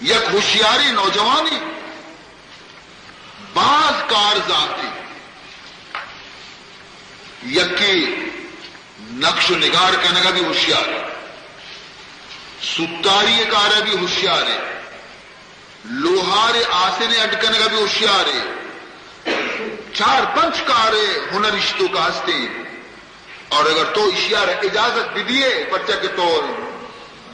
یک ہوشیاریں نوجوانے، باز کار زانتے، یکے نقش و نگار کنگا بھی ہوشیار ہے، ستاری کارا بھی ہوشیار ہے، لوہار آسن اڈ کنگا بھی ہوشیار ہے، چار پنچ کار ہنر اشتو کا ہستے۔ اور اگر تو اشیار اجازت بدیے، پرچہ کہ تو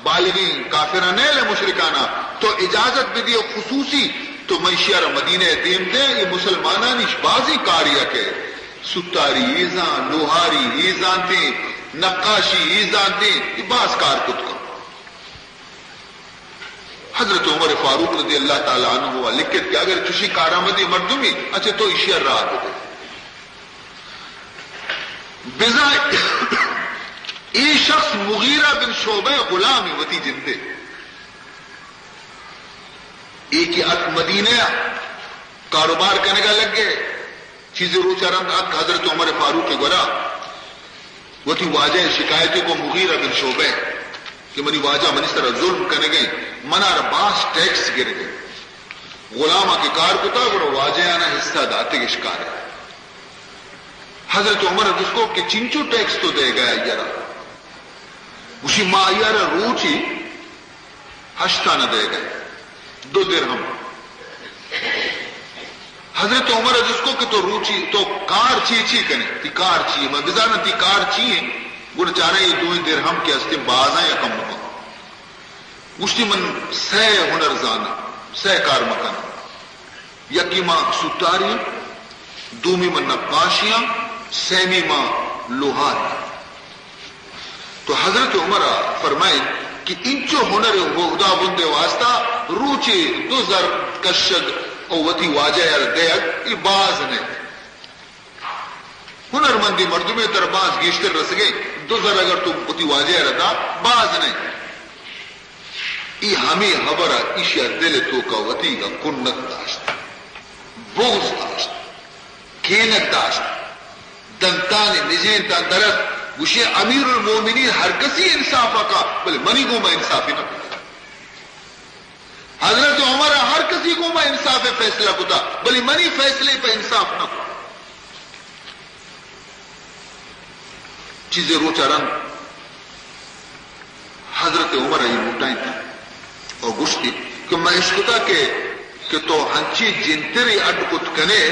بالغیں کافراں نیل مشرکانا، تو اجازت بدیے خصوصی، تو من اشیار مدینہ دیم دیں، یہ مسلمانانی بازیں کاریا کہ ستاری ایزاں، لوہاری ایزانتے، نقاشی ایزانتے، یہ باز کار کت کن۔ حضرت عمر فاروق رضی اللہ تعالی عنہ لکھت کہ اگر چشی کارآمدیں مردمی، اچھا تو اشیار راہ بدے۔ بزاں اے شخص مغیرہ بن شعبہ غلام وتی جندے، اے کہ ات مدینہ کاروبار کنگا لگے، چیزے روچا رند ات حضرت عمر فاروق گورا وتی واجہ شکایت کو مغیرہ بن شعبہ کہ منی واجہ منی سرا ظلم کنگے، منا را باس ٹیکس گرگے، غلاماں کہ کار کتا گڑا واجہانا حصہ داتگ اشکارے۔ حضرت عمر جست کو کہ چنچو ٹیکس تو دے گیا یارا؟ گوشی ما یارا روچی ہشت آنا دے گئے، دو درہم۔ حضرت عمر جست کو کہ تو روچی، تو کار چی چی کنے؟ تی کار چی ہے؟ من بزانا تی کار چی ہے؟ گڑا چارا یہ دوئیں درہم کہ ہستے بازاں یا کم مکن۔ گوشتی من سہ ہنر زانا، سہ کار مکن۔ یکی ما ستاری، دومی ما نقاشیاں، سیمی ما لوہار۔ تو حضرت عمر فرمائیں کہ انچو ہنر ہدا بندے واسطہ روچے دو زر کشگ او وتی واجہ یار دیگ، یہ باز نہیں۔ ہنرمندی مردمے تر باز گیشتر رسگے، دو زر اگر تو وتی واجہ را دا، باز نہیں۔ ای ہمے ہبر ء ایشی ء دل ء توک ء وتیگ ء کنت داشت، بغض داشت، کینگ داشت۔ دنتانی نجینتاں درت، گوشی، امیر المومنین ہر کسی انصاف ء کا، بلے منی گوما انصافی نہ کت۔ حضرت عمر ء ہر کسی گوما انصاف ء فیصلہ کتا، بلے منی فیصلے پہ انصاف نہ کت۔ چیزے روچ ء رند حضرت عمر ء اے لوٹائینت اور گوشتی کہ من اشکتا کہ، کہ تو ہنچی جنترے اڈ کت کنے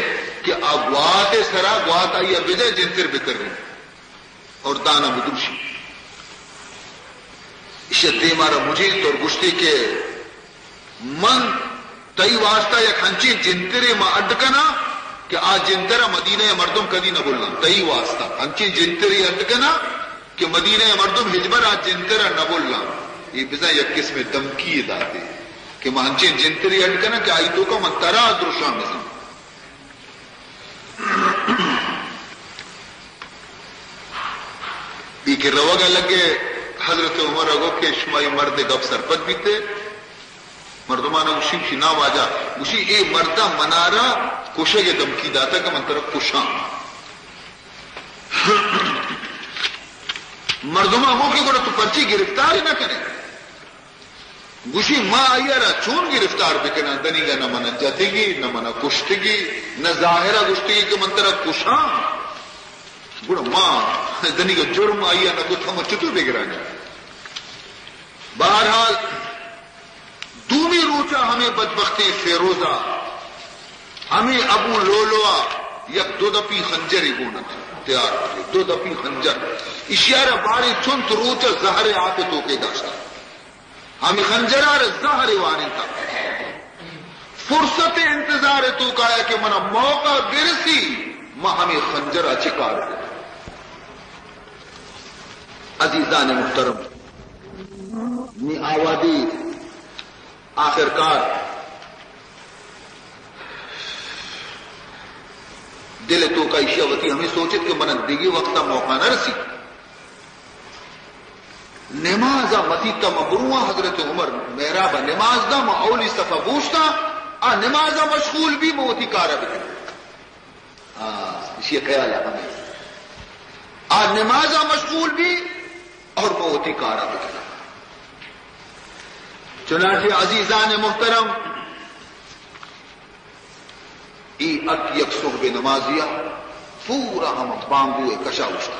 کہ آ گوات ء سرا گوات آئی ء بجائے جنتر بترین اور دانا بدوشی۔ ایشی ء دیم ء را مجینت اور گوشتی کہ من تئی واسطہ یک ہنچیں جنترے ما اڈ کناں کہ آ جنتر ء مدینہ ء مردم کدی نہ بلاں۔ تئی واسطہ ہنچیں جنترے اڈ کناں کہ مدینہ ء مردم ہچبر آ جنتر ء نہ بلاں۔ اے بزاں یک قسم دھمکی ء داتے کہ من ہنچیں جنترے اڈ کناں کہ آئی توکا من ترا درشاں بزاں۔ اے کہ روگ ء لگے، حضرت عمر ء گو کہ شما اے مرد ء گپ سرپد بیتے؟ مردمان ء گوشی، گوشی، نا واجہ، گوشی، اے مرد ء منارا کشگ ء دھمکی داتا کہ من ترا کشاں۔ مردمان گو کہ گڑا تو پرچی گرفتار نہ کنے؟ گوشی، ما آئی ء را چون گرفتار بکناں؟ دنیگا نہ من ء جتگی، نہ من ء کشتگی، نہ ظاہر ء گوشتگی کہ من ترا کشاں۔ گڑا ما دنیگا جرم آئی ء نہ کت، ہم چتو بگرانی؟ بہرحال، دومی روچا ہمے بدبختیں فیروزا، ہمے ابو لولوا یک دو دپی خنجرے گون ات، تیار کتے، دو دپی خنجر۔ اشیارا بارے چنت روچا زہر آپ توکے داشتا۔ ہمے خنجرا را زہر وارینتا۔ فرصت انتظار توکایا کہ منا موقع برسی، ما ہمے خنجرا چکار کت۔ عزیزان محترم، نی آوادی آخر کار دل توکا ایشی وتی ہمیں سوچت کہ منا دیگی وقتا موقع نہ رسی۔ نماز ء مسیت ء من برواں، حضرت عمر محراب ء نماز داں، من اولی صف ء بوشتاں، آ نماز ء مشغول بی، من وتی کار ء بکناں۔ آ، ایشی ء خیال ء ہمے۔ آ نماز ء مشغول بی اور من وتی کار ء بکناں۔ چنانچہ عزیزان محترم، ای ات یک صحب نمازیا، پورا ہم بانگو کشا اوشتا۔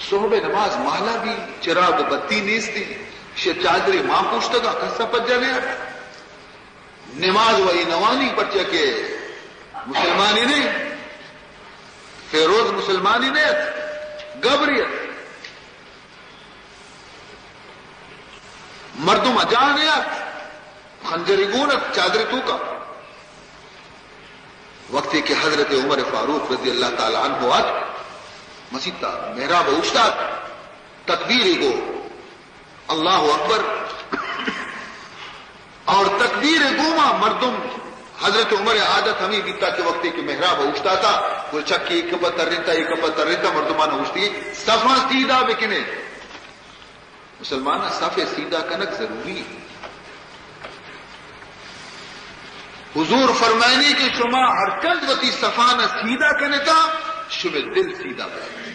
صحب نماز مہلا بھی چراغ و بتی نیستی، شہ چادری ما پوشتگا کسا پجا نیار۔ نماز و ای نوانی پرچہ کہ مسلمانی نہیں، فیروز مسلمانی نہیں ات، گبری ات۔ مردم اجاہ نیات، خنجری گون ات چادر توکا۔ وقتی کہ حضرت عمر فاروق رضی اللہ تعالی عنہ ات، مسیتا محراب اوشتات، تکبیری گو، اللہ اکبر، اور تکبیر گوما مردم، حضرت عمر عادت ہمیں بیتا کہ وقتی کہ محراب اوشتاتا، وہ چکی ایک پا ترنتا، ایک پا ترنتا، مردمان اوشتی، صفا سیدھا بکنے۔ مسلمان، صف سیدھا کنگ ضروری ہے۔ حضور فرمائنی کہ شما ہر چند وتی صفان سیدھا کنتا، شما دل سیدھا کنتا۔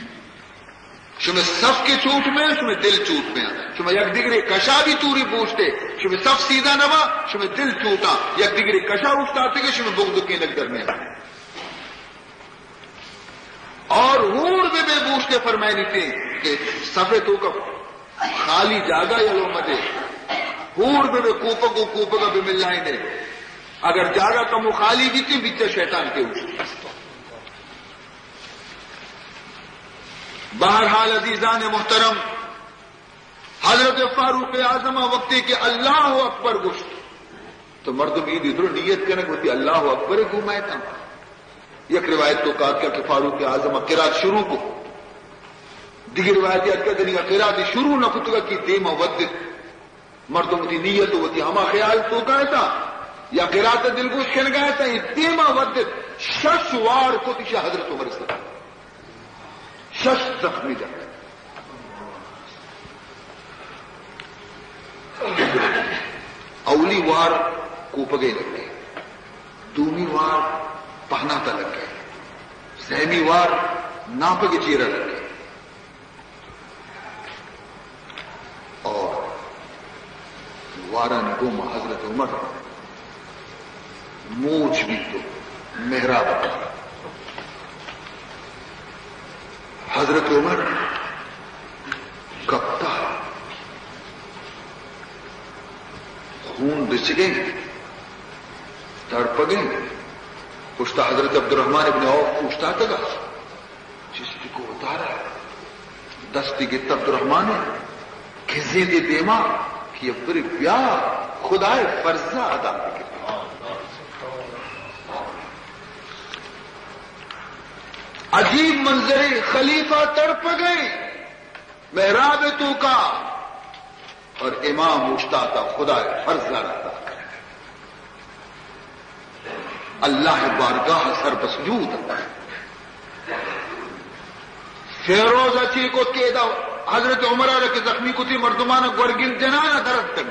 شما صف کے چوٹ میں، شما دل چوٹ میں۔ شما یک دیگرے کشا بھی توری پوشتے، شما صف سیدھا نہ با، شما دل چوٹا، یک دیگرے کشا اوشتاتے کہ شما بغض کے لگ در میں۔ اور ہور بہ بے بوشتے فرمائنی تھے کہ صفے توکا خالی جاگہ یلو مدے۔ ہور بہ بے کوپگ و کوپگا بہ ملائنے۔ اگر جاگہ کمو خالی بیتی، بیچا شیطان کے اوشتی۔ بہرحال عزیزان محترم، حضرت فاروق اعظم وقتی کہ اللہ اکبر گوشت، تو مردم ایدی درو نیت کنگ وتی اللہ اکبر گومائتا۔ یک روایت توکا کہ فاروق اعظم قرات شروع کو، دیگر روایت اتکا دنیا قرات شروع نہ کتگا کہ دیما ودت۔ مردم وتی نیت و وتی ہما خیال توکا اتاں یا قرات دلگوش کنگا اتاں، اے دیما ودت، شش وار کت ایشا حضرت عمر صدیق۔ شش زخمی جت۔ اولی وار کوپگے لگے، دومی وار پہناتا لگے، سیمی وار ناپگ چیرا لگے۔ اور وارانی گوما حضرت عمر موچ بیت و محراب ء۔ حضرت عمر کپتا، خون رچگیں، تڑپگیں۔ پشتا حضرت عبدالرحمن ابن عوف اوشتاتگا۔ چستی کو وتارا، دستی گت عبدالرحمن ء، کزیدے دیما کہ برے بیا خدائے فرضا ادا بکن۔ عجیب منظرے، خلیفہ تڑپگئے محراب توکا اور امام اوشتاتا خدائے فرضا ادا کرنے۔ اللہ بارگاہ سر بسجود۔ فیروز ء چی کت کہ ادا حضرت عمر ء کہ زخمی کتی، مردمان گورگین جنان ء درد کنگ۔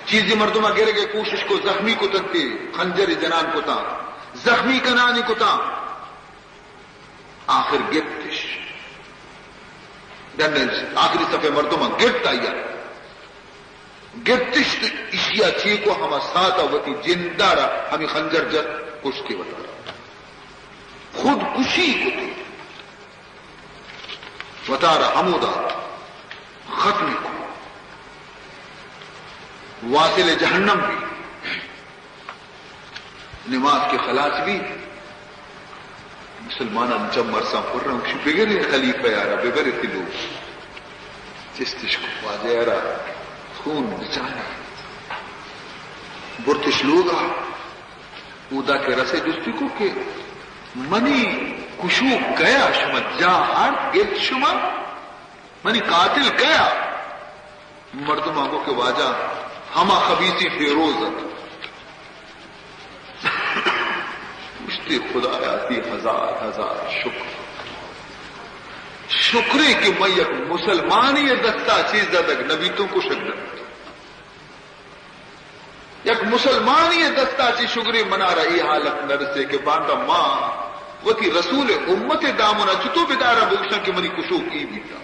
چیزی مردم ء گرگ ء کوشش کو، زخمی کتنتی، خنجر جنان کتاں، زخمی کنانی کتاں۔ آخر گپتش۔ ڈن آخری صفحے مردم گپت آئی۔ گپتش تو اشیا چی کو، ہما ساعتا وتی جندارا ہمی خنجر جت، کشتی وتارا۔ خود کشی کتی۔ وتارا ہمودا ختم کو۔ واصل جہنم بھی۔ نماز کہ خلاص بی، مسلمانان چم ارساں پرن، گوشی، بگرے خلیفہ یارا، ببرے تلو۔ چستش کو، واجہ یارا، خون بچانے۔ برتش لوگا، اودا کہ رسے جستی کو کہ منی کشوک کیا، شما جاہ آرت گپت شما؟ منی قاتل کیا؟ مردماں گو کہ واجہ ہما خبیثی فیروز ات۔ گوشتی، خدایا، تی ہزار ہزار شکر۔ شکرے کہ من یک مسلمانی دستا چیز دادگ نبی تو کشگ نہ بیت۔ یک مسلمانی دستا چی شگری منارا ای حالت نرسے کہ باندا ما وتی رسول امت دامنا چتو بدارا بگشن کہ منی کشوک ای بیتا۔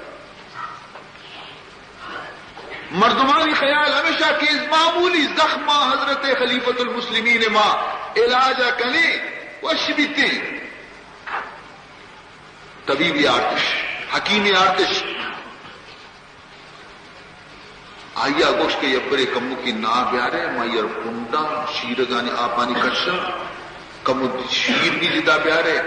مردمانی خیال ہمیشہ کہ از معمولی زخم ما حضرت خلیفۃ المسلمین ما علاج ءَ کنیں، وش بیتیں۔ طبیبی آرتش، حکیمی آرتش، آئی ءَ گوشت کہ یبرے کموکی ناہ بیارے، ما یر پنڈاں شیرگانی آپانی کشاں، کمو شیر بھی جدا بیارے۔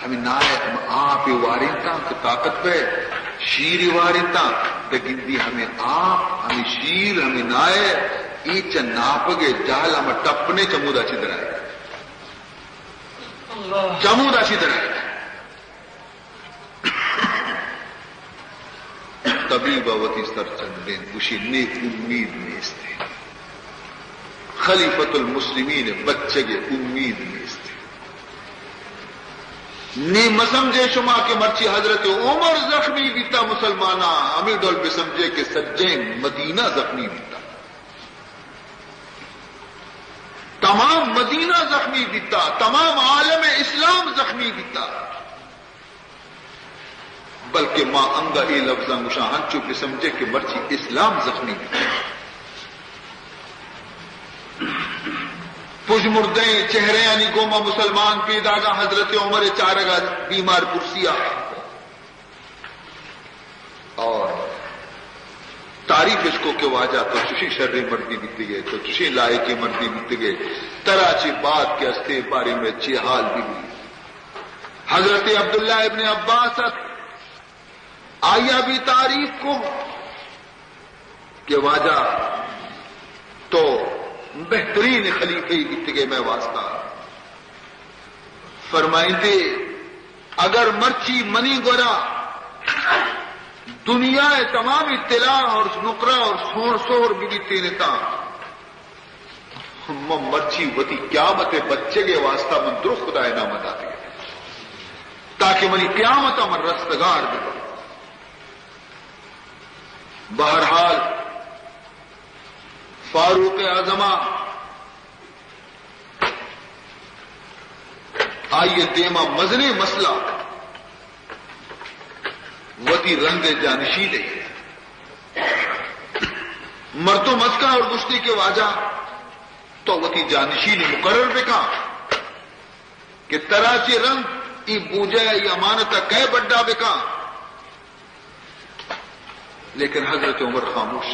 ہمے ناہ ءَ ہم آپ ءَ وارینتاں کہ طاقت بئے، شیر ءَ وارینتاں، دگندی ہمے آپ، ہمے شیر، ہمے ناہ ءَ، اے چہ ناپگ ءِ جہل ہم ٹپنے چمودا چی درائے۔ چمودا چی درائے۔ طبیب ءَ وتی سر چنڈینت، گوشی، نی امید نیست۔ خلیفۃ المسلمین ءِ بچگ ءِ امید نیست۔ نی مسمجھے شما کہ مرچی حضرت عمر زخمی بیتا مسلماناں، ہمے ڈول بسمجھے کہ سجیں مدینہ زخمی بیتا۔ تمام مدینہ زخمی بیتا، تمام عالم اسلام زخمی بیتا۔ بلکہ ما انگا اے لفظاں گوشاں، ہنچو بسمجھے کہ مرچی اسلام زخمی بیت۔ پژمردیں چہرہانی گوما مسلمان پیداگاں، حضرت عمر ءِ چارگا بیمار پرسیا اور تعریف اش کو کہ واجہ تو چشیں شریں مردے بیتگے، تو چشیں لائقیں مردے بیتگے، ترا چہ بعد کہ استے بارے میں چے حال بی بی۔ حضرت عبداللہ ابن عباس ات، آئی ءَ بھی تعریف کو کہ واجہ تو بہترین خلیفہ بیتگے میں واسطہ۔ فرمائیتے، اگر مرچی منی گورا دنیا ءِ تمامی طلا اور نقرہ اور سون سہر بہ بیتینتاں، من مرچی وتی قیامت ءِ بچگ ءِ واسطہ من درو خدا ءِ نام ءَ داتگ، تاکہ منی قیامت ءَ من رستگار بہ باں۔ بہرحال، فاروق اعظم ءَ آئی ءِ دیما مزنیں مسئلہ وتی رند ءِ جانشین ءِ۔ مردم اتکاں اور گوشتی کہ واجہ تو وتی جانشین مقرر بکاں کہ ترا چہ رند ای بوجہ ءَ ای امانت ءَ کئے بڈا بکاں؟ لیکن حضرت عمر خاموش۔